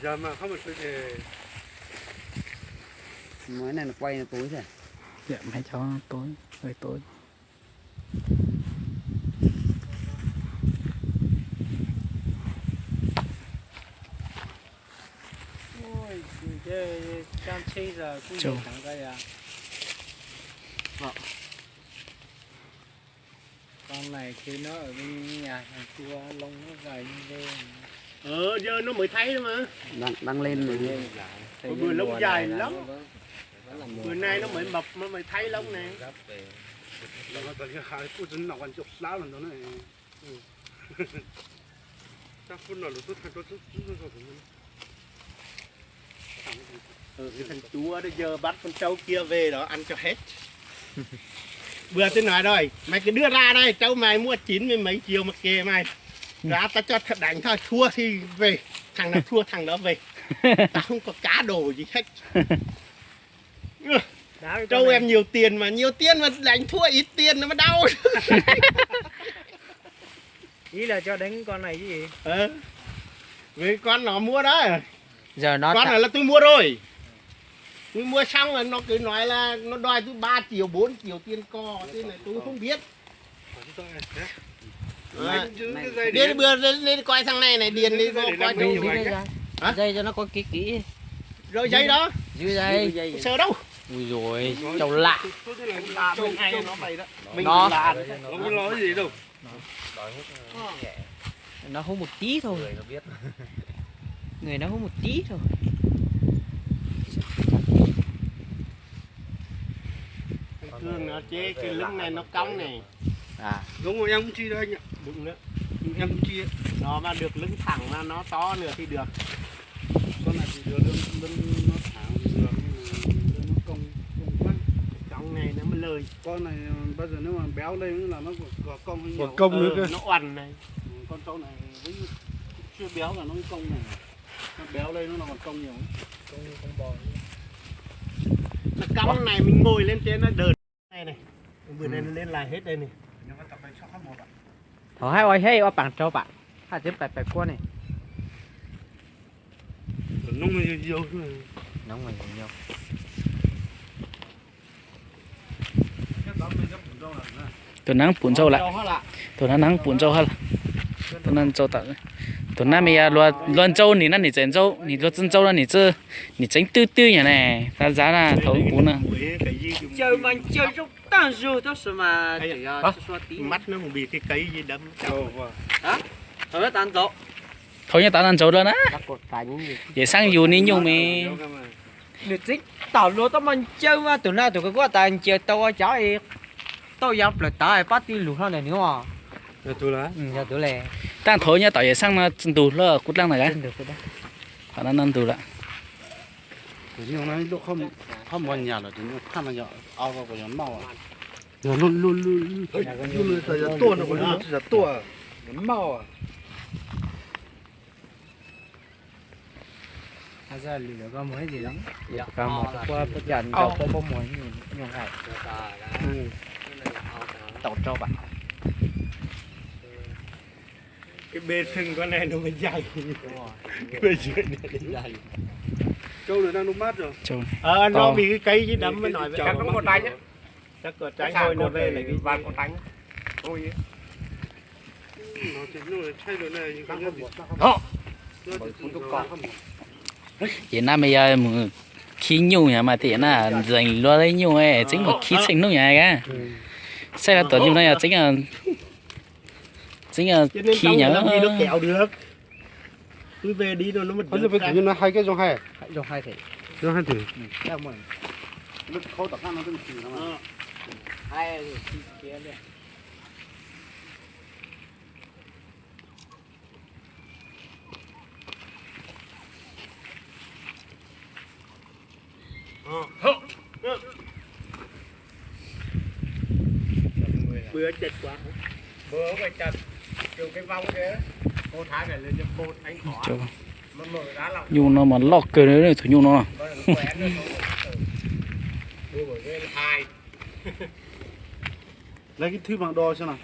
Giờ mà không một cái gì. Mà cái này nó quay nó tối thế. Dạ, máy cháu nó tối, hơi tối. Ui, cái trang trí giờ cũng Châu. Nhiều thằng đây à. Con này khi nó ở bên nhà hàng chùa lông nó dài như thế. Ờ, giờ nó mới thấy đó mà. Đang, đang lên mà. Ôi, bữa lông dài lắm. Bữa nay nó mới mọc, nó mới thấy lông này. Nó còn chưa khai, phút nó còn chục lá lần đó này. Chắc phút nào lũ tút thằng Châu, tút, tút, tút, tút. Ừ, cái thằng Chúa đó giờ bắt con trâu kia về đó ăn cho hết. Vừa tôi nói rồi, mày cứ đưa ra đây, trâu mày mua chín mươi mấy triệu mà kệ mày. Rồi tao cho thật đánh thôi, thua thì về. Thằng nào thua thằng đó về. Tao không có cá đồ gì hết. Trâu em nhiều tiền mà, nhiều tiền mà đánh thua ít tiền nó mới đau. Ý là cho đánh con này chứ gì? Ờ. Vì con nó mua đó. Giờ nó Con trả này là tôi mua rồi. Tôi mua xong là nó cứ nói là nó đòi tôi ba triệu, bốn triệu tiền cò, thế này tôi không biết. Đi, đi, đi, đi coi thằng này này, điền đi, coi Đi, đi, đi. Hả? Dây cho nó có ký ký. Rồi giấy đó. Giữ dây. Sơ đâu? Ui dồi, châu lạ. Bên này nó bày đó. Bên Nó. Là Không có lo cái gì đâu. Nó hút một tí thôi. Người nó hút một tí thôi. Thường nó chế cái lưng này nó cong này. À. Đúng rồi, em cũng chia đây nhỉ. Đúng nữa. Em cũng chia. Nó mà được lưng thẳng mà nó to nữa thì được. Con này thì được, lưng, lưng nó thẳng thì được, nhưng mà lưng nó cong, cong quá. Cong này nó mới lơi. Con này bây giờ nếu mà béo lên là nó còn cong hơn Còn nhiều. Cong nữa. Ờ, kìa. Nó uằn này. Ừ, con trâu này với chưa béo là nó mới cong này. Nó béo lên nó còn cong nhiều. Cong như con bò. Nó cong này mình ngồi lên trên nó đờ. Này này. Bữa nay nó lên lại hết đây này. Thaum hais ua hais ua paam rau pam, hais tseem pais pais kua ne. Noo mas yau yau. Tus nab pum ntsau lawm. Tus nab nab pum ntsau hab lawm. Tus nab ntsau tam. Tus nab mas yog luag ntsau nim no nim txawm ntsau, nim luag tsi ntsau no nim tsi, nim tseev twb twb nyam ne, tav zav na thaum pum na. Thaum nyob tav ntsau dlawb na. Yawm Xeeb yug niaj nyuj mas. Nws txeev tam luag tau mas ncaws mas tus na tus kuj tas ncaws tau ua cov tau yaav plaws tav pab tij lug hlo na nws. Taab thaum nyob tom Yawm Xeeb no tsi ntug hlo kuv dlaab na. Qhov no no ntug lawm. Cái bê sưng con này nó mới dày. Cái bê dưới này. Trâu nó đang nước mát rồi. Ờ, nó bị cái cây dưới đấm mới nói với Chắc nó có tránh á. Chắc có tránh thôi nó về lấy cái vàng có tránh. Ôi. Nó chỉ nuôi thay rồi này, những cái Đó. Ces nab mas yog mus khib nyuj yog mas tias na ntxeev luag li nyuj tseeb mus khib txheej hnub yog a. Saib lawv tom nyuj no yog tseeb, tseeb khib nyuj. Ui, về đi rồi nó mất Ôi, dưỡng bây giờ khác. Nó hay cái giọng hay. Giọng hay thế. Giọng hay thế. Ừ, đang mời. Nó khó đọc nó, nó chỉ nó mà. Ờ. Hay, thì kia đi. Bữa chật quá. Bữa không phải chật. Kiểu cái vòng kia. Cô Thái phải lên cho cô Thái khó. Nó mở ra lòng. Nyuj no mas loj kawg li, tus nyuj no. Nó quẹt nó không mở. Bữa bởi vì hai. Lấy cái thứ bằng đo xem nào.